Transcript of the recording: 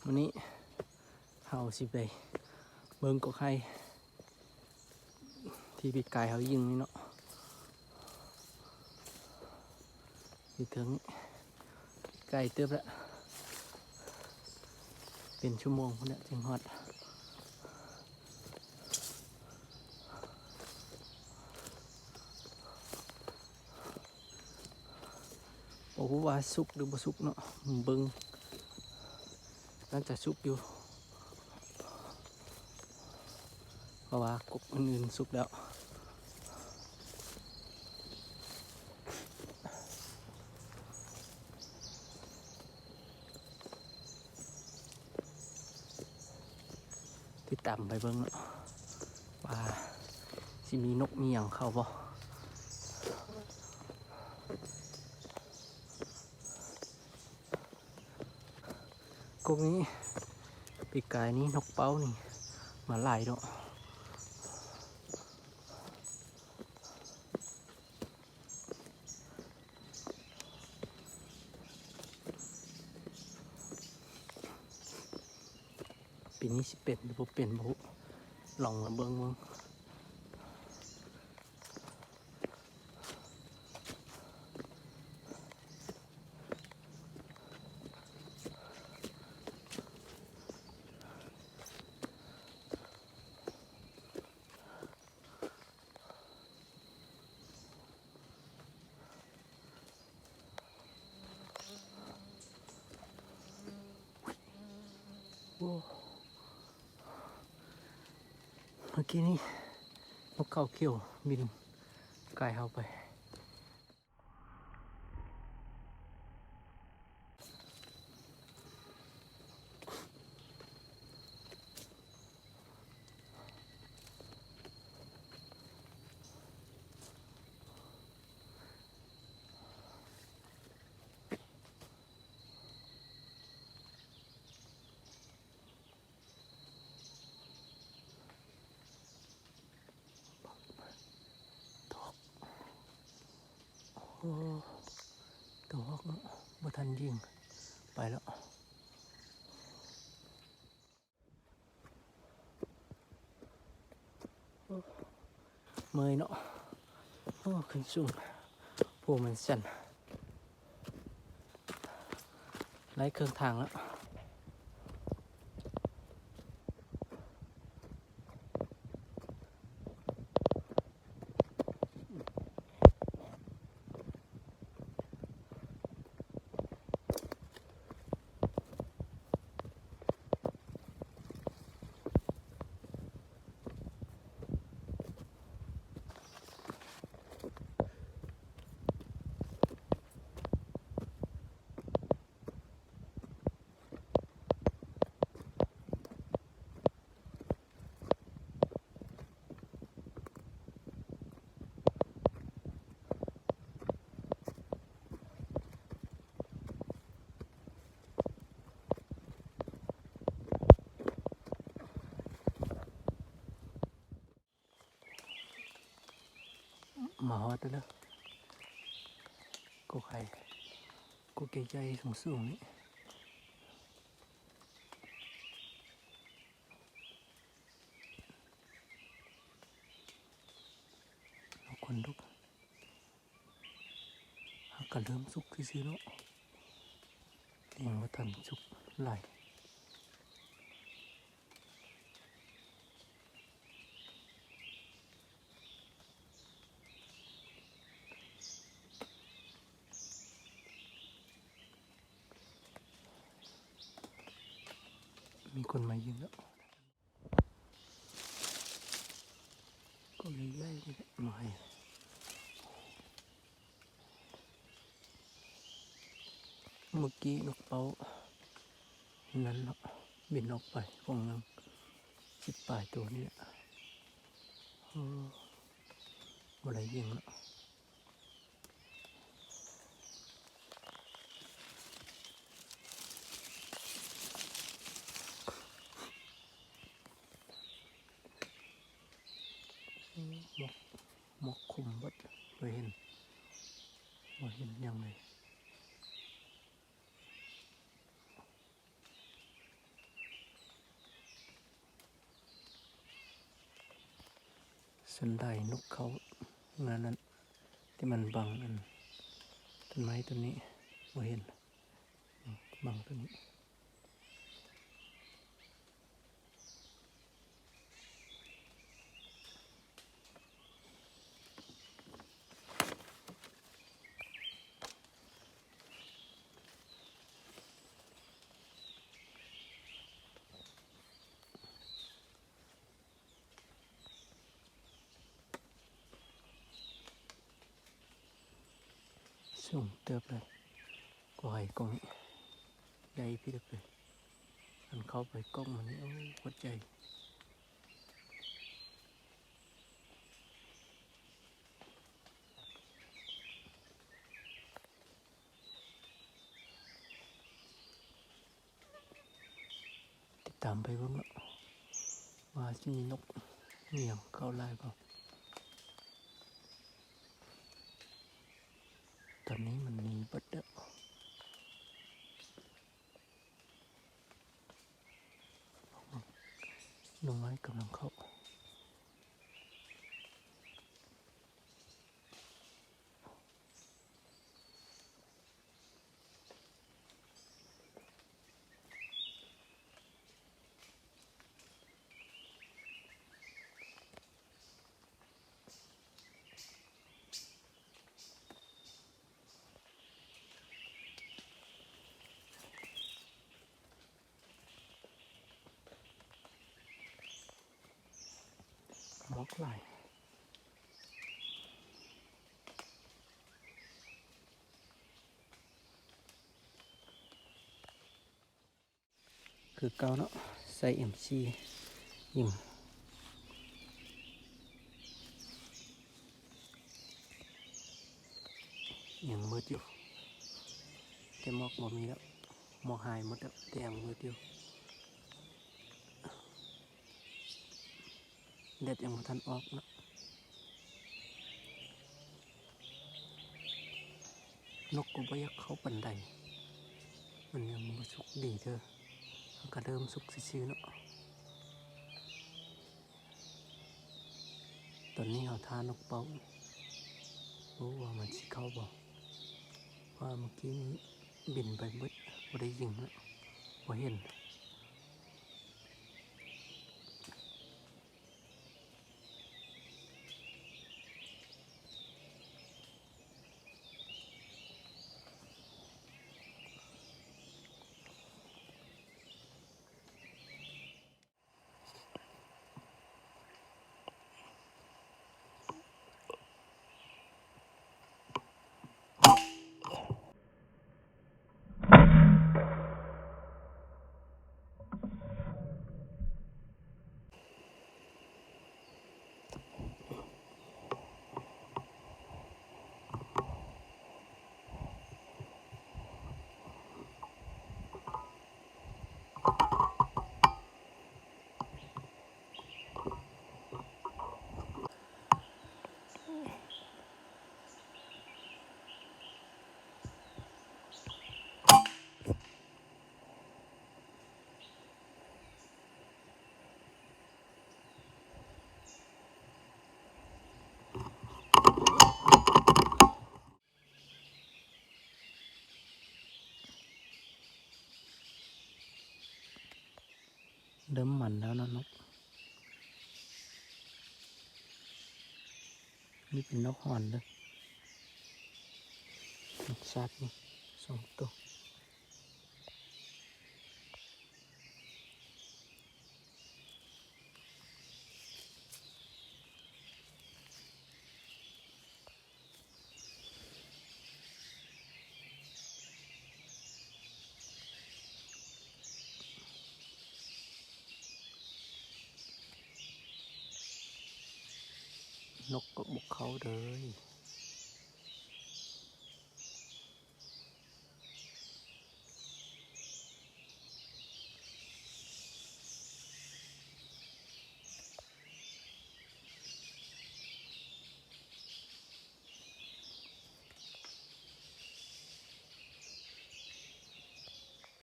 ມື້ນີ້ເຮົາຊິໄປເບິ່ງກົກໄຮທີ່ປີກາຍເຮົາຍິງນີ້ເນາະ ຢູ່ເທິງນີ້ ໃກ້ເຕີບແລ້ວ ເປັນຊົ່ວໂມງພຸ້ນແຫຼະຈຶ່ງຮອດ. ບໍ່ຮູ້ວ່າສຸກຫຼືບໍ່ສຸກເນາະ ເບິ່ງ ໜ້າຈະສຸກຢູ່ ເພາະວ່າກົກອື່ນໆສຸກແລ້ວ. ຕິດຕາມໄປເບິ່ງເນາະ ວ່າຊິມີນົກມີຫຍັງເຂົ້າບໍ່. ກົກນີ້ ປີກາຍນີ້ນົກເປົ້ານີ້ມາຫຼາຍເນາະ. ປີນີ້ຊິເປັນຫຼືບໍ່ເປັນບໍ່ຮູ້ ລອງມາເບິ່ງເບິ່ງ. ໂອ້ ເມື່ອກີ້ນີ້ນົກເຂົາຂຽວບິນກາຍເຮົາໄປ. ໂອ້ ຕົວຮອກເນາະ ບໍ່ທັນຍິງ ໄປແລ້ວ. ໂອ້ ເມື່ອຍເນາະ ໂອ້ ຂຶ້ນສູງ ພູມັນຊັນ ໄລ່ເຄິ່ງທາງແລ້ວ. ມາຮອດແລ້ວເດີ ກົກໄຮ ກົກໃຫຍ່ໆ ສູງໆ ນີ້ ຄົນລຸກ. ຫາກກະເລີ່ມສຸກຊື່ໆເນາະ ຍັງບໍ່ທັນສຸກຫຼາຍ. ມີຄົນມາຍິງແລ້ວ. ກໍໃຫຍ່ໆ ນີ້ແຫຼະ ມາໃຫ້ ເມື່ອກີ້ນົກເປົ້ານັ້ນເນາະ ບິນອອກໄປຂອງໜຶ່ງ ສິບປາຍໂຕນີ້ແຫຼະ. ໂອ້ ບໍ່ໄດ້ຍິງເນາະ. ໝອກ ໝອກຄຸມເບິດ ບໍ່ເຫັນ ບໍ່ເຫັນຫຍັງເລີຍ. ສ່ວນຫຼາຍນົກເຂົ້າງານນັ້ນ ທີ່ມັນບັງອັນຕົ້ນໄມ້ຕົ້ນນີ້ ບໍ່ເຫັນ ບັງໂຕນີ້. ສູງເຕີບເລີຍ ກໍໃຫ້ກ້ອງໃຫຍ່ພີ້ເດີ. ອັນເຂົ້າໄປກ້ອງມັນນີ້ ໂອ້ ຫົວໃຈ. ຕິດຕາມໄປເບິ່ງເນາະ ວ່າຊິມີນົກມີຫຍັງເຂົ້າຫຼາຍບໍ່. ຕອນນີ້ມັນໜີເບິດແລ້ວ. ໜໍ່ໄມ້ກຳລັງເຂົ້າ. ໝອກຫຼາຍ ຄືເກົ່າເນາະ ໃສ່ເອັມສີ່ຍິງ ຍັງມືດຢູ່ ແຕ່ໝອກບໍ່ມີແລ້ວ ໝອກຫາຍໝົດແລ້ວ ແຕ່ຍັງມືດຢູ່. ແດດຍັງບໍ່ທັນອອກເນາະ ນົກກໍບໍ່ຢາກເຂົ້າປານໃດ ມັນຍັງບໍ່ສຸກດີເທື່ອ ມັນກໍເລີ່ມສຸກຊື່ໆເນາະ. ຕອນນີ້ເຮົາຖ້ານົກເປົ້າ ບໍ່ຮູ້ວ່າມັນຊິເຂົ້າບໍ່ ເພາະວ່າມື້ກີ້ນີ້ບິນໄປເບິດ ບໍ່ໄດ້ຍິງເນາະ ບໍ່ເຫັນ. ເລີ່ມມັນແລ້ວເນາະນົກ ນີ້ເປັນນົກຮອນເດີ ນົກຊາກນີ້ສອງໂຕ. ນົກກໍບໍ່ເຂົ້າເລີຍ.